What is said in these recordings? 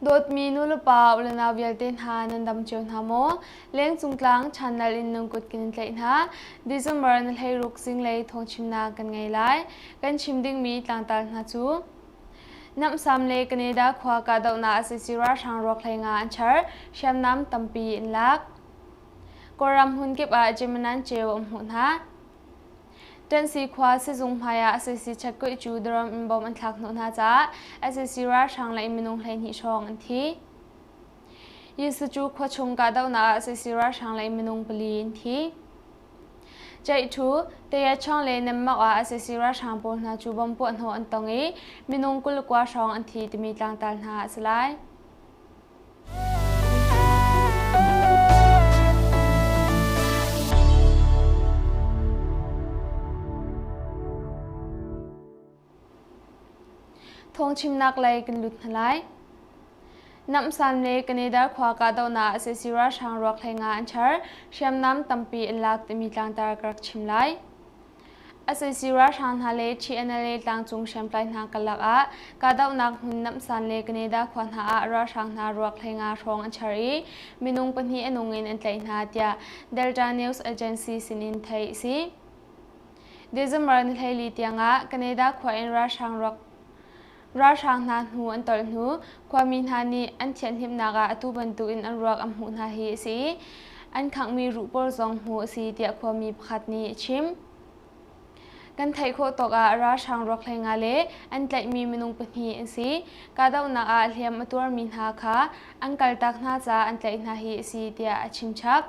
Dawtmi nulepa ulenau vialte hna nan dam cio hna maw? Lengcung tlang channel in nan kut kan in tlaih hna. December ni 16 zinglei thawngchimnak kan ngei lai. Kan chim dingmi tlangtar hna cu Namsam le Canada khua kahdohnak sac ralhrang ruak hlei nga an char, hriamnam tampi an lak. Kawlram hmunkip ah Jemanan ceu an hmuh hna. Ṭansi khua sizung hmai ah sac checkkuih cu drum in bom an thlak hnawh hna caah sac ralhrang lei minung 12 hrawng an thi. Yisucu khuachung kahdohnak ah sac ralhrang lei minung pali an thi. Ceihṭhu, Tayachawng le Nemmauk ah sac ralhrang pawl hna cu bomb puahhnawh an tong i minung 29 hrawng an thi timi tlangtar hna a si lai. Thawngchimnak lei kan lut hna lai. Namsan le Canada khua kahdohnak sac ralhrang ruak hlei nga an char, hriamnam tampi an lak timi tlangtar ka rak chim lai. Sac ralhrang hna le TNLA tlangcung hriamtlai hna karlak ah kahdohnak hmun Namsan le Canada khua hna ah ralhrang hna ruak hlei nga hrawng an char i minung pahnih a nung in an tlaih hna tiah Delta News Agency sinin theih a si. December ni 14 tiangah Canada khua in ralhrang ruak Ralhrang hna hnu an tolh hnu khuami hna nih an thianhhlimhnak ah atu bantukin an ruak an hmuh hna hi a si i an khanghmi ruh pawl zong hmuh a si tiah khuami pakhat nih a chim. Kan theih khawh tawk ah ralhrang ruak hlei nga le an tlaihmi minung pahnih an si. Kahdohnak ah hliam a tuarmi hna kha an kaltak hna caah an tlaih hna hi a si tiah a chim chap.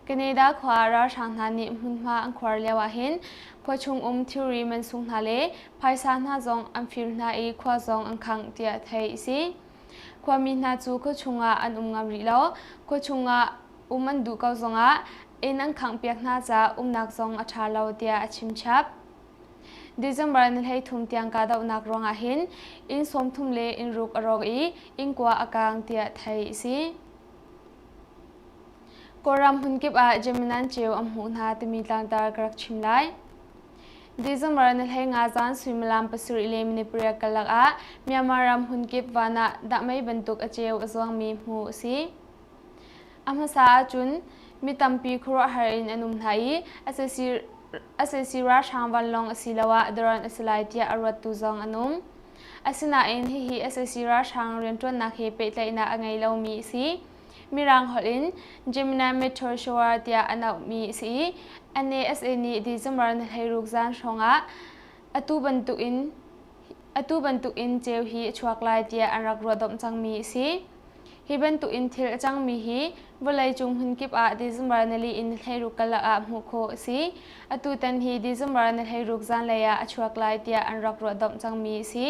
Canada khua ralhrang hna nih hmunhma an khuar lio ahhin khuachung um thilri mansung hna le phaisa hna zong an fir hna i khua zong an khangh tiah theih a si. Khuami hna cu khuachung ah an um ngam rih lo. Khuachung ah um an duh ko zongah inn an khanghpiak hna caah umnak zong a ṭha lo tiah a chim chap. December ni 13 tiang kahdohnak ruangah hin inn 30 le inn ruk a rawk i inn kua a kaang tiah theih a si. Kawlram hmunkip ah Jeminan ceu an hmuh hna timi tlangtar ka rak chim lai. December ni 15 zan suimilam pasarih le minute pariat karlak ah Myanmar ram hmunkip van ah dahmei bantuk a ceu a zuangmi hmuh a si. A hmasa ahcun mi tampi khuaruahhar in an um hna i sac ralhrang vanlawng asiloah drone a si lai tiah a ruattu zong an um. Asinain hihi sac ralhrang rianṭuannak he pehtlaihnak a ngei lomi a si. Mirang holh in Gemini Meteor Shower tiah an auhmi a si i NASA nih December ni 16 zan hrawngah atu bantukin ceu hi a chuak lai tiah an rak ruahdomh cangmi a si. Hi bantukin thil a cangmi hi vawleicung hmunkip ah December nili in ni 16 karlak ah hmuh khawh a si. Atutan hi December ni 16 zanlei ah a chuak lai tiah an rak ruahdomh cangmi a si.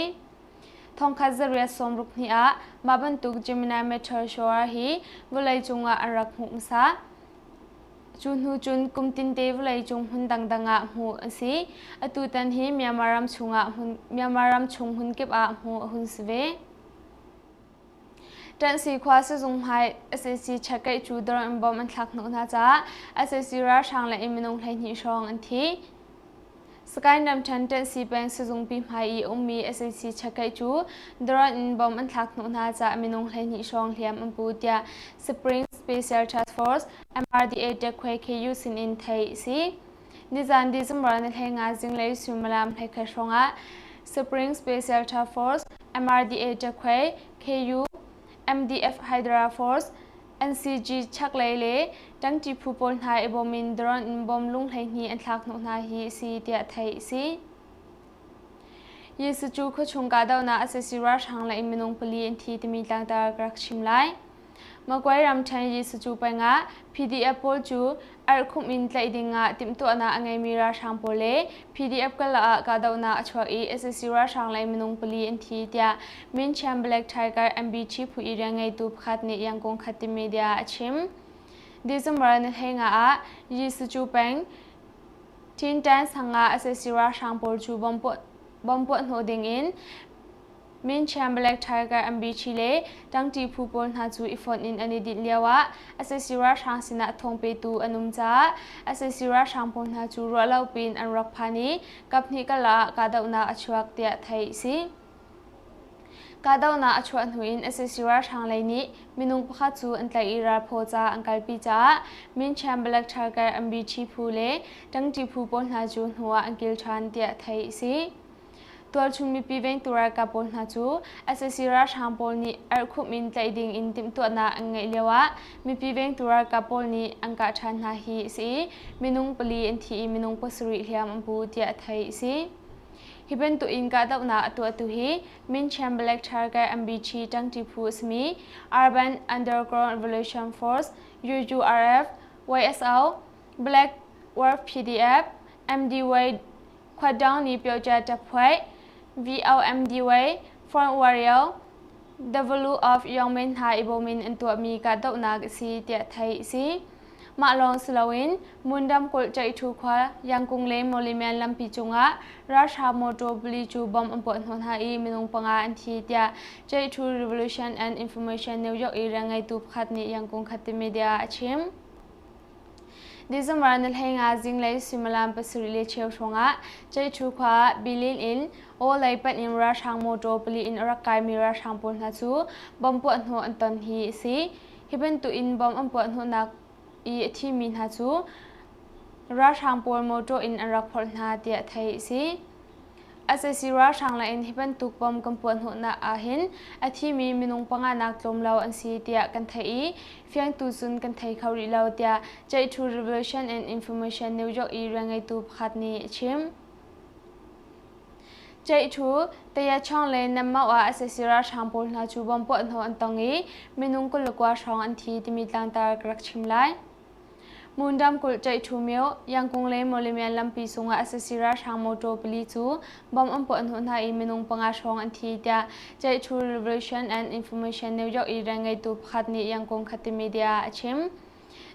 Thongkhat zariat sawmruk hnih ah mah bantuk Gemini meteor shower hi vawleicung ah an rak hmuh hmasa. Cu hnu cun kum tinte vawleicung hmun dangdang ah hmuh an si. Atutan hi Myanmar ram chungah hmun Myanmar ram chung hmun kip ah hmuh a hun si ve. Ṭanhsi khua sizung hmai sac chekeih cu drone bomb an thlak hnawh hna caah sac ralhrang le minung 12 hrawng an thi. Sagaing ramṭhen Ṭanhsi peng sizungpi hmai i a ummi sac chekeih cu drone in bomb an thlak hnawh hna caah minung 12 hrawng hliam an pu tiah Spring Special Task Force MRDA Tekhuai KU sinin theih a si. Nizan December ni 15 zinglei suimilam 11 hrawngah Spring Special Task Force, MRDA Ṭakhuai, KU, MDF Hydra Force, NCG chaklei le ṭangṭi phu pawl hna i bawm in drone in bom lung 12 an thlak hnawh hna hi a si tiah theih a si. Jesuh cu khuachung kahdohnak sac ralhrang lei minung pali an thi timi tlangtar ka rak chim lai. Magway ramṭhen Jesuh pengah PDF pawl cu erhkhumh in tlaih dingah timhtuahnak a ngeimi ralhrang pawl le PDF karlak ah kahdohnak a chuak i sac ralhrang lei minung pali an thi tiah Minchiam Black Tiger MBT phu i rianngeitu pakhat nih Yangon Khatte Media a chim. December ni 15 ah Jesuh peng Tintan sang ah sac ralhrang pawl cu bomb puah hnawh dingin Minchiam Black Tiger MBC le ṭangṭi phu pawl hna cu i fonh in an i dinh lioah sac ralhrang sinah thawng petu an um caah sac ralhrang pawl hna cu ruahlo piin an rak phan i kaphnih karlak ah kahdohnak a chuak tiah theih a si. Kahdohnak a chuah hnu in sac ralhrang lei nih minung pakhat cu an tlaih i ralphaw ca an kalpi caah Minchiam Black Tiger MBT phu le ṭangṭi phu pawl hna cu hnu ah an kil ṭhan tiah theih a si. Tualchung mipi vengtu ralkap pawl hna cu sac ralhrang pawl nih erhkhumh in tlaih ding in timhtuahnak an ngeih lioah mipi vengtu ralkap pawl nih an kah ṭhan hna hi a si i minung pali an thi i minung pasarih hliam an pu tiah theih a si. Hi bantuk in kahdohnak a tuahtu hi Minchiam Black Tiger MBT ṭangṭi phu a simi Urban Underground Revolution Force UURF, YSO, Black Wolf PDF, MDY Khuadawng nih Pyoja Taphuai, VOMDY, Front Warrior, W of Yongmen hna i bawm in an tuahmi kahdohnak a si tiah theih a si. Mah lawng si loin Mundam kulh Caihṭhu khua Yangkung le Mawlemian lampi cungah ralhrang motor pali cu bomb an puah hnawh hna i minung panga an thi tiah Caihṭhu Revolution and Information New York i rianngeitu pakhat nih Yangkung Khatte Media ah a chim. December ni 15 zinglei suimilam 7:15 hrawngah Ceihṭhu khua ah Bilin in aw lei panh in ralhrang mawṭaw pali in a rak kaimi ralhrang pawl hna cu bomb puahhnawh an ton hi a si. Hi bantukin bomb an puahhnawhnak i a thimi hna cu ralhrang pawl mawṭaw in an rak phorh hna tiah theih a si. Sac ralhrang lei in hi bantuk bom kan puahhnawhnak ahhin a thimi minung panga nak tlawm lo an si tiah kan theih i fiangtu cun kan thei kho rih lo tiah Ceihṭhu Revolution and Information New York i rianngeitu pakhat nih a chim. Ceihṭhu, Tayachawng le Nammau ah sac ralhrang pawl hna cu bom puahhnawh an tong i minung 29 hrawng an thi timi tlangtar ka rak chim lai. Hmun ramkulh Ṭaihṭhu myo, Yangkung le Mawlemian lampi sungah sac ralhrang motor pali cu bomb an puahhnawh hna i minung panga hrawng an thi tiah Ṭaihṭhu Revolution and Information New York i rianngeitu pakhat nih Yangkung Khati Media ah a chim.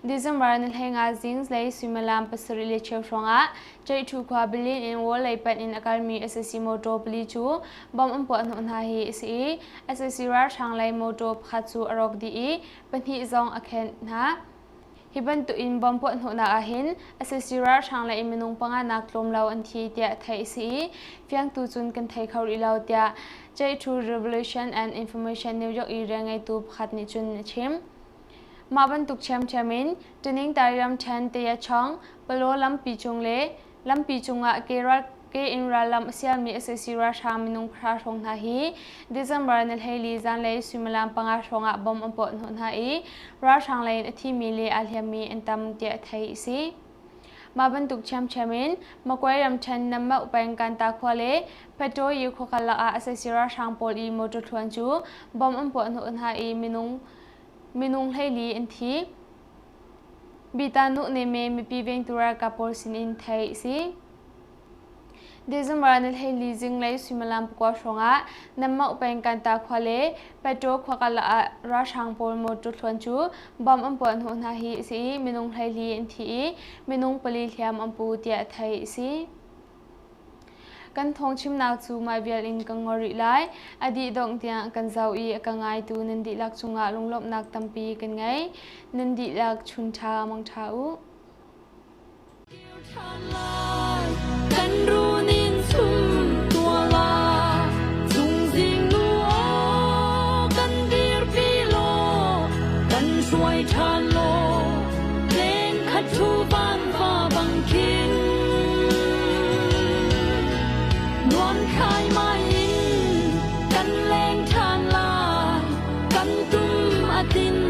December ni 15 zing lei suimilam 7:15 hrawngah Ṭaihṭhu khua Bilin in Wall lei panh in a kalmi sac motor pali cu bomb an puahhnawh hna hi a si i sac ralhrang lei motor pakhat cu a rawk dih i pahnih zong a khenh hna. Hi bantukin bomb puahhnawhnak ahhin sac ralhrang lei minung panga nak tlawm lo an thi tiah theih a si i fiangtu cun kan thei kho rih lo tiah Ceihṭhu Revolution and Information New York i rianngeitu pakhat nih cun a chim. Mah bantuk ṭhiamṭhiam in Taningtari ramṭhen Tayachong, Palaw lampi cung le lampi cungah ke ral ke in rallam a sialmi sac ralhrang minung pahra hrawng hna hi December ni 14 zanlei suimilam panga hrawngah bomb an puah hnawh hna i ralhrang lei in a thimi le aa hliammi an tam tiah theih a si. Mah bantuk ṭhiamṭhiam in Makwai ramṭhen Nammoh peng Kanta khua le Petoyi khua karlak ah sac ralhrang pawl i motor thluan cu bomb an puah hnawh hna i minung minung 14 an thi. Bitanu neme mipi vengtu ralkap pawl sinin theih a si. December ni 14 zinglei suimilam pakua hrawngah Nammoh peng Kanta khua le Pato khua karlak ah ralhrang pawl motor thluan cu bomb an puah hnawh hna hi a si i minung 14 an thi i minung pali hliam an pu tiah theih a si. Kan thawngchimnak cu mah vial in ka ngol rih lai. A dih dongh tiang kan zoh i a ka ngaitu nan dihlak cungah lunglawmhnak tampi kan ngei. Nan dihlak chun ṭha mang ṭha u. Kan runin sum tua la Zungzing nu aw kan dirpi law kan hruai ṭhan law Leng khat thu van va bang khin Nuam khai mai in kan leng ṭhan lai kan tum a tin.